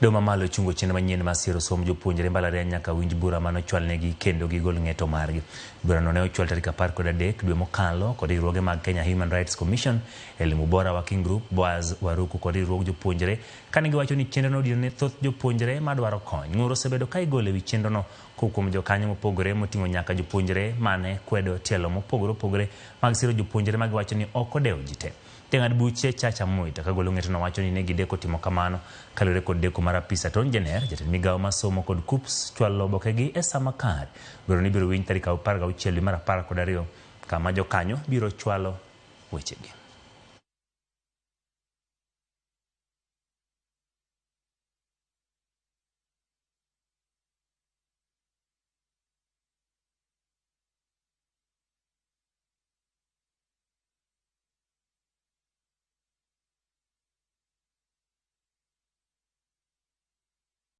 Doho mamalo ochungo chenro manyien mar siro somb jopuonjre mbalariany nyaka winj bura mane ochwalnegi kendo gigol ng'eto margi. Burano ne ochwal tarik 13 dwe mokalo kod riwruoge mag Kenya Human Rights Commission, Elimu Bora Working Group, Boaz Waruku kod riwruog jopuonjre kane giwacho ni chenrono odino ne thoth jopuonjre madwaro kony. Ng'ur osebedo ka igolo ewi chenrono kowuok kuom jokanyo mopogore moting'o nyaka jopuonjre mane kwedo tielo mopogore opogore mag siro jopuonjre ma giwacho ni ok odewo ji te. Jang'ad buche Chacha Mwita kagolo ng'etono wacho ni ne gideko timo kamano kaluwore kod deko mar apis Attorney General, jatend migawo mar somo kod KUCCPS chwalo obokegi e saa makare. Burano ibiro winj tarik 16 dwe mar 12 kama jokanyo biro chwalo wechegi.